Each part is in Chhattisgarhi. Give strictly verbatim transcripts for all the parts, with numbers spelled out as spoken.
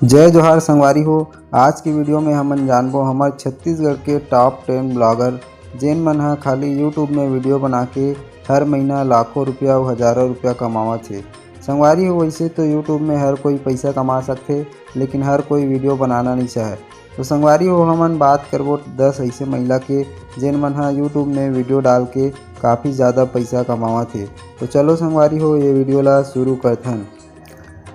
जय जोहार संगवारी हो। आज की वीडियो में हमन जानबो हमर छत्तीसगढ़ के टॉप टेन ब्लॉगर, जेन मन ह खाली YouTube में वीडियो बना के हर महीना लाखों रुपया अउ हजारों रुपया कमावत हे। संगवारी हो, वैसे तो YouTube में हर कोई पैसा कमा सकथे, लेकिन हर कोई वीडियो बनाना नहीं चाहे। तो संगवारी हो, हमन बात करबो दस ऐसे महिला के, जेन मन ह YouTube में वीडियो डाल के काफ़ी ज़्यादा पैसा कमावत हे। तो चलो संगवारी हो, ये वीडियो ला शुरू करथन।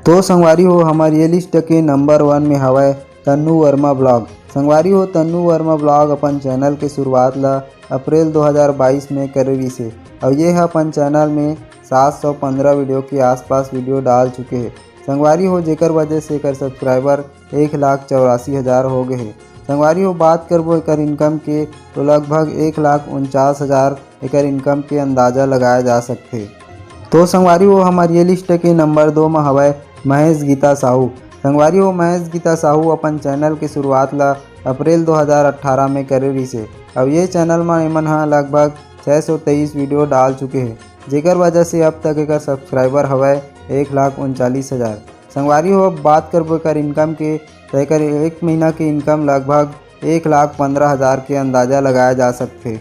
तो संगवारी हो, हमर ये लिस्ट के नंबर वन में हवय तन्नू वर्मा ब्लॉग। संगवारी हो, तन्नू वर्मा ब्लॉग अपन चैनल के शुरुआत ला अप्रैल दो हज़ार बाईस में करे रिहिस हे, अउ ये ह अपन चैनल में सात सौ पंद्रह वीडियो के आसपास वीडियो डाल चुके हे। संगवारी हो, जेकर वजह से एकर सब्सक्राइबर एक लाख चौरासी हज़ार हो गए हे। संगवारी हो, बात करबो एकर इनकम के, तो लगभग एक लाख उनचास हज़ार एकर इनकम के अंदाजा लगाया जा सकथे। तो संगवारी हो, हमर ये लिस्ट के नंबर दो म हवय महेश गीता साहू। संगवारी हो, महेश गीता साहू अपन चैनल के शुरुआत ला अप्रैल दो हज़ार अट्ठारह में करे रिहिस हे। अब ये चैनल म एमन ह लगभग छह सौ तेईस वीडियो डाल चुके हे, जेकर वजह से अब तक एकर सब्सक्राइबर हवय एक लाख उनचालीस हज़ार। संगवारी हो, अब बात करबो एकर इनकम के, तो एकर एक महीना के इनकम लगभग एक लाख पंद्रह हज़ार के अंदाजा लगाया जा सकथे।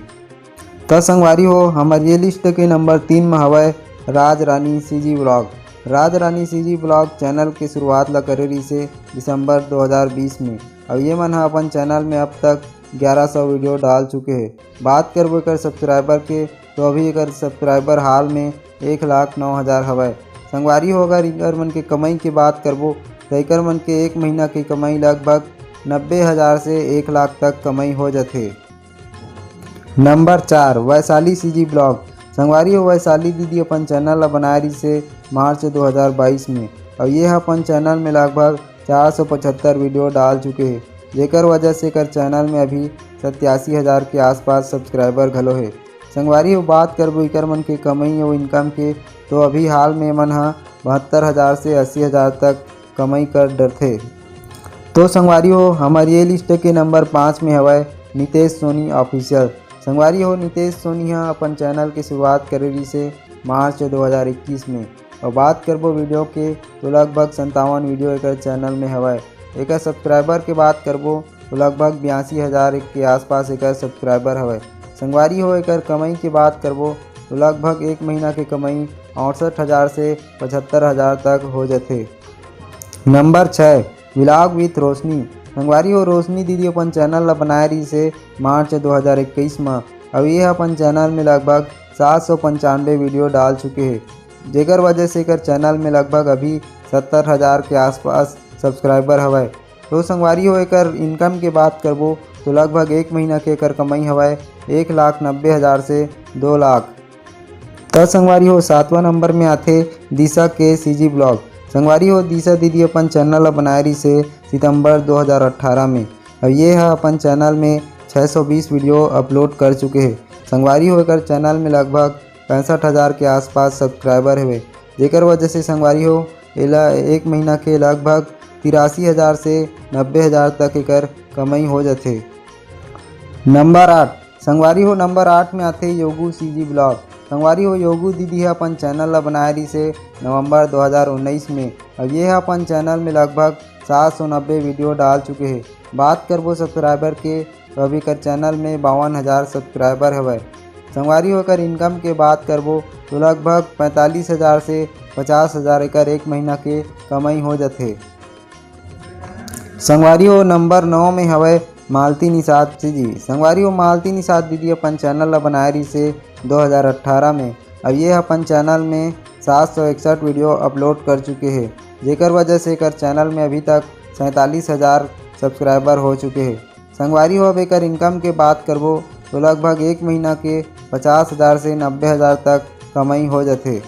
त संगवारी हो, हमर ये लिस्ट के नंबर तीन म हवय राज रानी सीजी ब्लॉग। राज रानी सीजी ब्लॉग चैनल के शुरुआत ला करे रिहिस हे दिसंबर दो हज़ार बीस में। अब ये मन ह अपन चैनल में अब तक ग्यारह सौ वीडियो डाल चुके हे। बात करबो एकर सब्सक्राइबर के, तो अभी एकर सब्सक्राइबर हाल में एक लाख नौ हज़ार हवय। संगवारी हो, अगर एकर मन के कमाई के बात करबो, तो एकर मन के एक महीना के कमाई लगभग नब्बे हज़ार से एक लाख तक कमाई हो जाथे। नंबर चार, वैशाली सीजी ब्लॉग। संगवारी हो, वैशाली दीदी अपन चैनल ला बनाए रिहिस हे मार्च दो हज़ार बाईस में, अउ ये ह अपन चैनल में लगभग चार सौ पचहत्तर वीडियो डाल चुके हे, जेकर वजह से एकर चैनल में अभी सत्यासी हज़ार के आसपास सब्सक्राइबर घलो हे। संगवारी हो, बात करबो एकर मन के कमाई अउ इनकम के, तो अभी हाल में एमन ह बहत्तर हज़ार से अस्सी हज़ार तक कमाई कर डरथे। तो संगवारी हो, हमर ये लिस्ट के नंबर पाँच में हवय नितेश सोनी ऑफिशियल। संगवारी हो, नितेश सोनी ह अपन चैनल के शुरुआत करे रिहिस हे मार्च दो हज़ार इक्कीस में। अउ बात करबो वीडियो के, तो लगभग संतावन वीडियो एकर चैनल में हवय। एकर सब्सक्राइबर के बात करबो, तो लगभग बयासी हज़ार के आसपास एकर सब्सक्राइबर हवय। संगवारी हो, एकर कमाई के बात करबो, तो लगभग एक महीना के कमाई अड़सठ हज़ार से पचहत्तर हज़ार तक हो जाथे। नंबर छः, व्लॉग विथ रोशनी। संगवारी हो, रोशनी दीदी अपन चैनल ला बनाए रिहिस हे मार्च दो हज़ार इक्कीस म। अउ ये ह अपन चैनल में लगभग सात सौ पंचानवे वीडियो डाल चुके हे, जेकर वजह से एकर चैनल में लगभग अभी सत्तर हज़ार के आसपास सब्सक्राइबर हवय। तो संगवारी हो, एकर इनकम के बात करबो, तो लगभग एक महीना के एकर कमाई हवय एक लाख नब्बे हज़ार से दो लाख। त संगवारी हो, सातवां नंबर में आथे दिशा के सीजी ब्लॉग। संगवारी हो, दिशा दीदी अपन चैनल ला बनाए रिहिस हे सितंबर दो हज़ार अट्ठारह में। अब ये ह अपन चैनल में छह सौ बीस वीडियो अपलोड कर चुके हे। संगवारी हो, एकर चैनल में लगभग पैंसठ हज़ार के आसपास सब्सक्राइबर हवे, जेकर वजह से संगवारी हो, एला एक महीना के लगभग तिरासी हज़ार से नब्बे हज़ार तक एकर कमाई हो जाथे। नंबर आठ, संगवारी हो, नंबर आठ में आथे योगू सीजी ब्लॉग। संगवारी हो, योगू दीदी ह अपन चैनल ला बनाए रिहिस हे नवंबर दो हज़ार उन्नीस में। अब ये ह अपन चैनल में लगभग सात सौ नब्बे वीडियो डाल चुके हे। बात करबो सब्सक्राइबर के, तो अभी कर चैनल में बावन हज़ार सब्सक्राइबर हवय। संगवारी हो, एकर इनकम के बात करबो, तो लगभग पैंतालीस हज़ार से पचास हज़ार एकर एक महीना के कमाई हो जाथे। संगवारी हो, नंबर नौ में हवय मालती निषाद जी। संगवारी हो, मालती निषाद दीदी अपन चैनल ला बनाए रिहिस हे दो हज़ार अट्ठारह में। अब ये अपन चैनल में सात सौ इकसठ वीडियो अपलोड कर चुके हे, जेकर वजह से एकर चैनल में अभी तक सैंतालीस हज़ार सब्सक्राइबर हो चुके हे। संगवारी हो, अब एकर इनकम के बात करबो, तो लगभग एक महीना के पचास हज़ार से नब्बे हज़ार तक कमाई हो जाथे।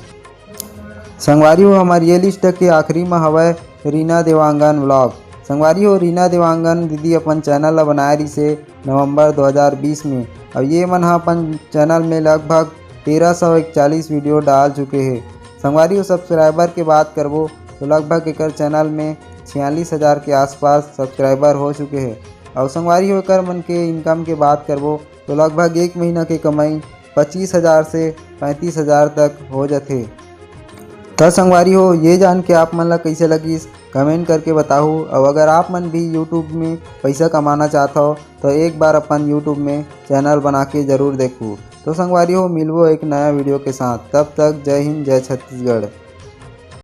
संगवारी हो, हमर ये लिस्ट के आखिरी म हवय रीना देवांगन व्लॉग। संगवारी हो, रीना देवांगन दीदी अपन चैनल ला बनाए रिहिस हे नवंबर दो हज़ार बीस में। अब ये मन ह अपन चैनल में लगभग तेरह सौ इकतालीस वीडियो डाल चुके हे। संगवारी हो, सब्सक्राइबर के बात करबो, तो लगभग एकर चैनल में छियालीस हज़ार के आसपास सब्सक्राइबर हो चुके हे। अउ संगवारी हो, एकर मन के इनकम के बात करबो, तो लगभग एक महीना के कमाई पच्चीस हज़ार से पैंतीस हज़ार तक हो जाथे। त संगवारी हो, ये जान के आप मन ला कइसे लगिस, कमेंट करके बताहू। और अगर आप मन भी यूट्यूब में पैसा कमाना चाहत हो, तो एक बार अपन यूट्यूब में चैनल बना के जरूर देखू। तो संगवारी हो, मिलबो एक नया वीडियो के साथ। तब तक जय हिंद, जय छत्तीसगढ़।